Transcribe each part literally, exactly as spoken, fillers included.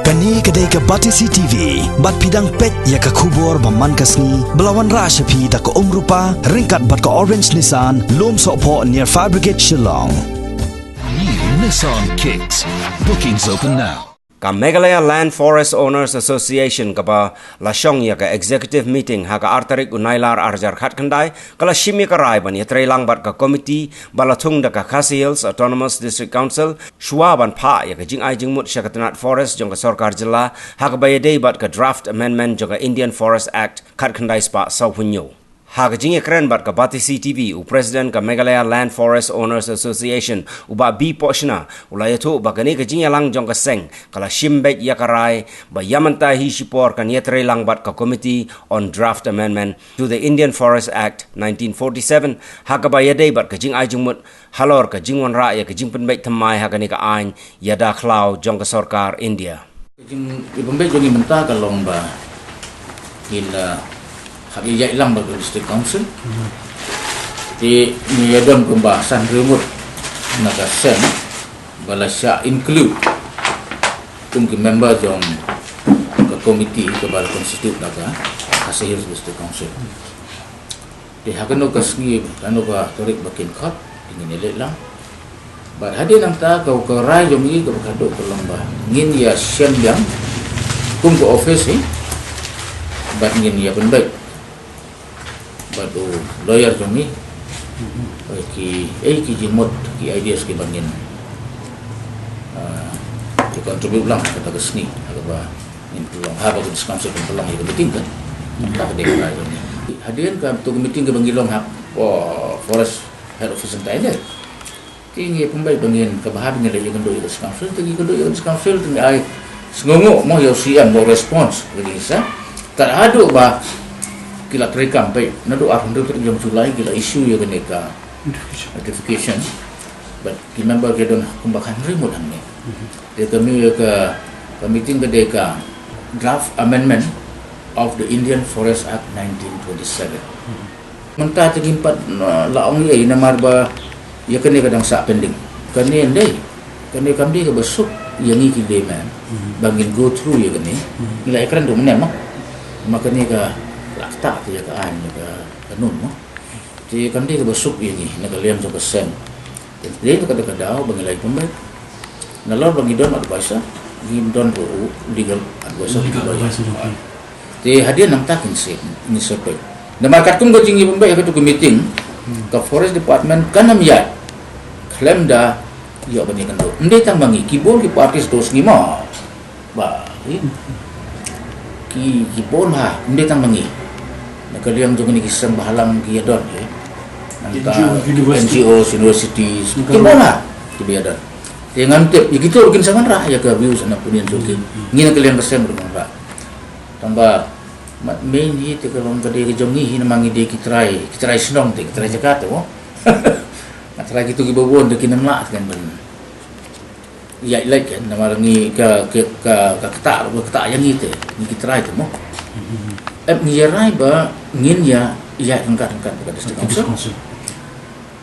Kane ka dei ka Batesi T V, bad phi dang peit ïa ka khubor ba man ka sngi, ba la wanrah sha phi da ka Umrupa, ryngkat bad ka Orange Nissan, Lum Sohphoh near Fire Brigade Shillong. New Nissan Kicks. Bookings open now. Ka Meghalaya Land Forest Owners Association kaba la shong ïa ka executive meeting ha ka ar tarik u Nailar ar hajar khatkhyndai, ka la shim ïa ka rai ban ïatreilang bad ka komiti ba la thung da ka Khasi Hills Autonomous District Council, shuwa ban phah ïa ka jingai jingmut sha ka tnat forest jong ka sorkar jylla, ha kaba ïadei bad ka draft amendment jong ka Indian Forest Act khatkhyndai spah sawphew hynñiew. Ha ka jingïakren bad ka Batesi T V, u President ka Meghalaya Land Forest Owners Association, u Bah B Pohshna, u la ïathuh ba kane ka jingïalang jong ka seng ka la shim beit ïa ka rai, ba ïa mynta hi shipor kan ïatreilang bad ka Committee on Draft Amendment to the Indian Forest Act nineteen forty-seven, ha kaba ïadei bad ka jingai jingmut halor ka jingwanrah ïa ka jingpynbeit thymmai ha kane ka aiñ ïada khlaw jong ka sorkar India. Ka jingïapynbeit jong ngi mynta ka long ba ngin, uh, hap ïaid lang bad ka District Council. Te ngi ïadon kumba san hynriew ngut na ka seng ba la shah include kum ki member jong ka committee kaba la constitute da ka Khasi Hills District Council. Te ha kano ka sngi, kano ka tarik ba kin khot, te ngin ïaleit lang. Bad hadien nangta ka, ka rai jong ngi kaba khadduh ka long ba ngin ïa shem biang kum ka office hi. Bad ngin ïa pynbeit bad u lawyer jong ngi, eh, ki, eh, ki jingmut, ki ideas kiba ngin, ah, ki contribute lang ha kata ka sngi, ha kaba ngin pynlong, ha ba ka District Council kan pynlong ïa ka meeting kan. Ka dei ka rai jong ngi. Hadien ka, to ka meeting kaba ngi long ha, oh, Forest Head Office in Thailand. Te ngi pynbeit ba ngin, kaba hap ngin leit ïakynduh ïa ka District Council, te ngi kynduh ïa ka District Council, te ngi ai sngewnguh mo ïa u C M ba u response, ka dei sa. Tad haduh ba ki la treikam beit, naduh arphew hynriew tarik jong July ki la issue ïa kane ka notification. Bad ki member ki don kumba khathynriew ngut hangne. Te ka mi-, ka, ka meeting ka dei ka draft amendment of the Indian Forest Act nineteen twenty-seven. Mynta te ngim pat, uh, lah ong ei ei namar ba ïa kane ka dang sah pending. Kane ym dei, kane kam dei kaba suk ïa ngi ki layman ba ngin go through ïa kane. Ngi la ïakren ruh mynne mo. Ma kane ka la ktah te ïa ka aiñ, ïa ka kanun mo. Te kam dei kaba suk ïa ngi na ka liang jong ka seng. Te dei ka, ka daw ba ngi la ïa pynbeit. Nalor ba ngi don advisor, ngi don ruh u legal advisor. Legal advisor, okay. Te hadien nangta ngin sa, ngin sa peit. Namar katkum ka jingïapynbeit ha katu ka meeting, ka Forest Department kan ym ïaid khlem da ïoh ban ïakynduh. Ym dei tang ma ngi, ki bun ki parties to sngi mo. Ba, eh, ki, ki bun ha, ym dei tang ma ngi. Na ka liang jong kine ki seng bahalang ki ïadon, eh. Nangta N G Os, university. N G Os, universities. Ki bun ha, kiba ïadon. Te ngan tip, ïa kito ruh kin sa wanrah ïa ka views na punion jong ki. Ngi na ka liang ka seng ruh wanrah. Tang ba, mat main hi te ka long ka dei ka jong ngi hi namar ngi dei ki trai, ki trai shnong te, ki trai jaka te mo. Nga trai kito kiba bun te kin ym lah te kan ban ïaid leit kan, namar ngi ka, ka, ka, ka ktah, ka ktah ïa ngi te, ngi ki trai te mo. Ep ngi ïa rai ba ngin ïa, ïaid ryngkat ryngkat bad ka District Council.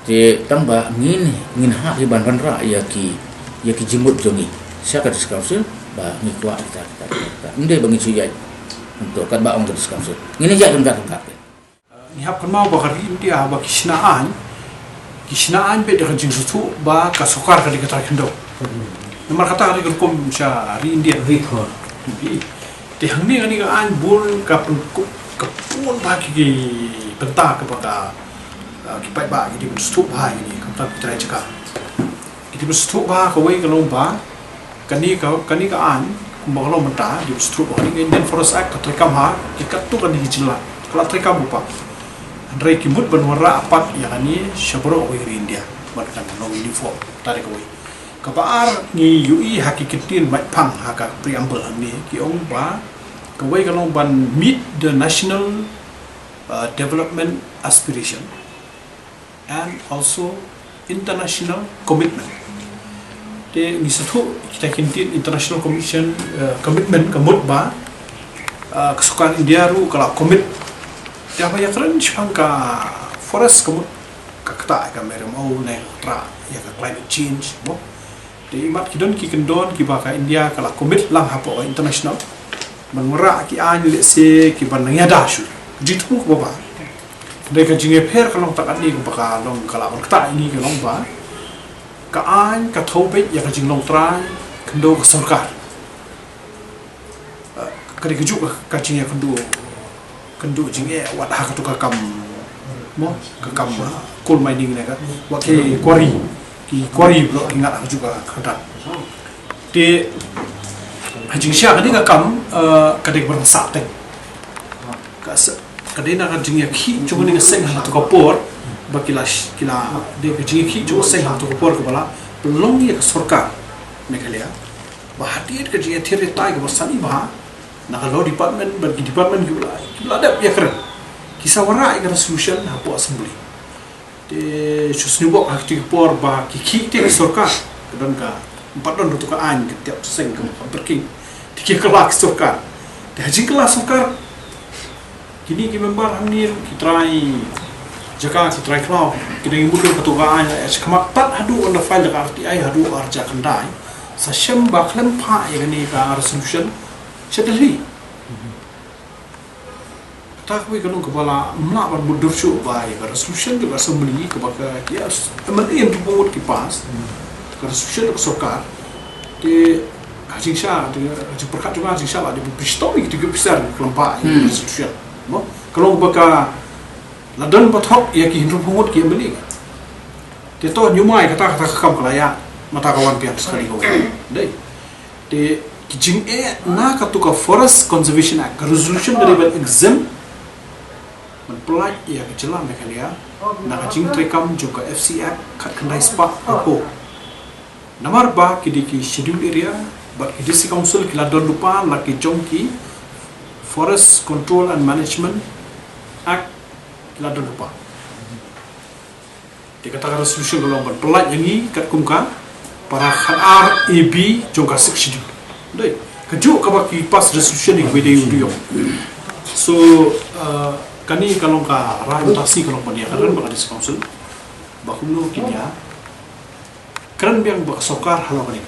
Te tang ba ngin, ngin hap hi ban wanrah ïa ki, ïa ki jingmut jong ngi sha ka District Council ba ngi kwah kita, kita, kita, kita. Ym dei ba ngin shu ïaid hangto katba ong ka District Council. Ngin ïaid ryngkat ryngkat. Ngi hap kynmaw ba ka ri India ba ki shna aiñ, ki shna aiñ beit da ka jingsngewthuh ba ka sorkar ka dei ka trai khyndew. Namar kata ka dei ka rukom sha ri India. Ri thor. Te hangne kane ka aiñ bun ka pynkup, ka bun bha ki, ki bynta kaba ka, ah, ki paidbah ki dei ban sngewthuh bha ïa kane, khamtam ki trai jaka. Ki dei ban sngewthuh bha, kawei ka long ba kane ka, kane ka aiñ kumba ka long mynta, dei ban sngewthuh ba kane ka Indian Forest Act ka treikam ha ki katto katne ki jylla, ka la treikam u pat. Hynrei ki mut ban wanrah pat ïa kane sha baroh kawei ka ri India bad kan long uniform. Kata dei kawei. Kaba ar, ngi ïohi ha ki kyntien maitphang ha ka preamble hangne, ki ong ba kawei ka long ban meet the national, uh, development aspiration and also international commitment. Te ngi sngewthuh kita ki kyntien international commission, uh, commitment ka mut ba, uh, ka sorkar India ruh ka la commit. Te haba ïakren shaphang ka forest ka mut ka ktah ïa ka meriam aw ne ka ktah ïa ka climate change mo. Te imat ki don ki kyndon kiba ka India ka la commit lang hapoh international ban wanrah ki aiñ lehse kiba nang ïada shuh. Jingthmu kaba bha. Te ka jingïapher ka long tang katne kaba ka long ka la ban ktah ïa ngi ka long ba ka aiñ ka thew beit ïa ka jinglong trai khyndew ka sorkar. Ka dei kajuh ka jingïakynduh, kynduh jingeh wat ha katu ka kam, mo, ka kam coal mining ne ka, wat ki quarry, ki quarry bro, ki ngat ha kajuh ka kata. Te ha jingshisha kane ka kam ka dei ka ban sah teng. Ka dei na ka jingïakhih jong kane ka seng ha katu ka por ba ki la, ki la dei ka jingïakhih jong ka seng ha katu ka por kaba la pynlong ïa ka sorkar Meghalaya ba hadien ka jingïathir ïatai kaba sani bha na ka law department bad ki department kiba la, kiba la dep ïakren, ki sa wanrah ïa ka resolution hapoh assembly. Te shu sniewbok ha katu ka por ba ki khih te ka sorkar ka don ka, ym pat don katu ka aiñ ka tiap seng ka pyrking. Te ki kylla ka sorkar. Te ha jingkylla sorkar kine ki member hangne ruh ki trai jaka, ki trai khlaw, ki dang ïamut ïa katu ka aiñ, ïa, shakhmat tad haduh ynda file da ka R T I haduh ar hajar khyndai. Sa shem ba khlem phah ïa kane ka resolution sha Delhi. Kata kawei ka long kaba la, ym lah ban mutdur shuh ba ïa ka resolution jong ka assembly kaba ka, ki, M L A hynriewphew ngut ki pass. Ka resolution ka sorkar. Te ha jingshisha, te ha jingpyrkhat jong nga ha jingshisha la dei ban pynshittom ïa kito ki officer khlem phah ïa ka resolution. Mo, ka long ba ka la don ba thok ïa ki hynriewphew ngut ki M L A. Te to, hynñiew mai kata, kata ka kam ka la ïaid, mynta ka wan biang sa kali kawei. Dei. Te ki jingeh na katu ka Forest Conservation Act, ka resolution ka dei ban exempt, ban pyllait ïa ka jylla Meghalaya na ka jingtreikam jong ka F C Act khatkhyndai spah hynñiewphew. Namar ba ki dei ki scheduled area bad ki district council ki la don lypa la ki jong ki Forest Control and Management Act, ki la don lypa. Te kata ka resolution ka long ban pyllait ïa ngi katkum ka para khatar A B jong ka Sixth Schedule. Dei kajuh kaba ki pass resolution ïa kiba dei u duyong. So, uh, kane ka long ka rai mynta shi ka long ban ïakren bad ka district council ba kumno kin ïakren biang bad ka sorkar halor kane.